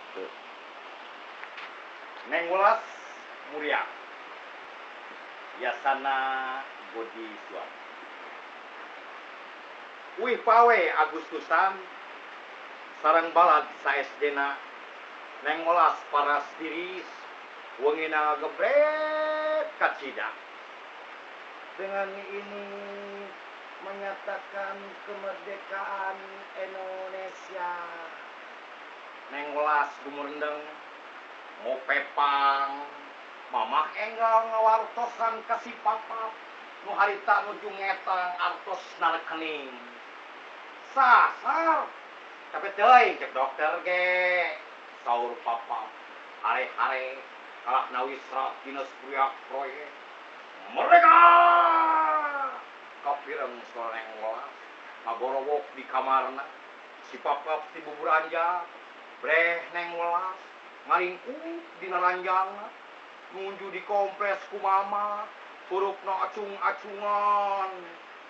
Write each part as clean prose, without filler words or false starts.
Gitu. Neng Welas muriang. Yasana Godi Suami. Uih pawe Agustusan sareng balad sa-SD-na. Neng Welas paras tiris wengina ngagebrek kacida. Dengan ini menyatakan kemerdekaan Indonesia. Neng Welas gumurendeng ngopepang mamah enggal ngawartosan ka si papap nu harita nuju ngetang artos na rekening. Sasar capek teuing cek dokter ge saur papap hare-hare kalah nawisra dinas proyek proyek merdeka kapireng sora Neng Welas ngagorowok di kamarna si papap ti buburanja breh Neng Welas ngaringkuk dina ranjangna nuju dikompres ku mama hurufna acung-acungan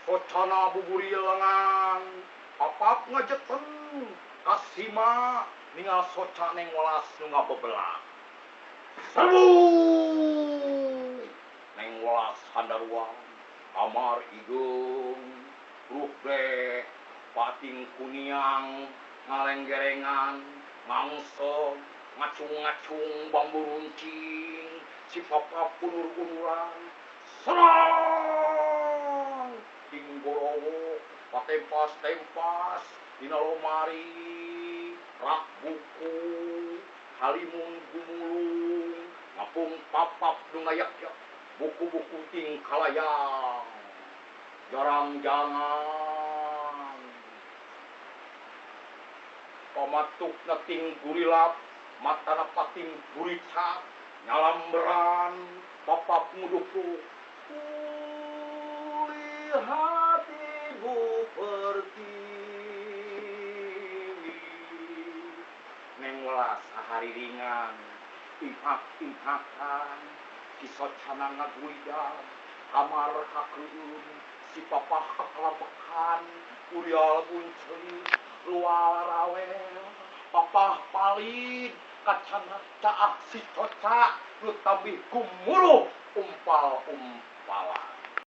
socana buburilengan papap ngajeten kasima ningal soca Neng Welas nu ngabebelak serbu Neng Welas handaruan kamar igeung ruh breh pating kuniang ngalenggerengan ngangseg ngacung-ngacung bambu runcing si papap unur-unuran serang ting gorowok patempas-tempas dina lomari rak buku halimun gumulung ngapung papap nu ngayak-yak buku-buku ting kalayang jarang-jangan pamatukna ting gurilap matana pating gurica nyalamberan papap ngudupluk kulihat ibu pertiwi. Neng Welas sahariringan inghak-inghakan kisocana ngagulidan kamar kakeun si papah kakalabekan urial buncelit luar rawel papah palid kacana caah si coca nu tabih gumuruh umpal-umpalan.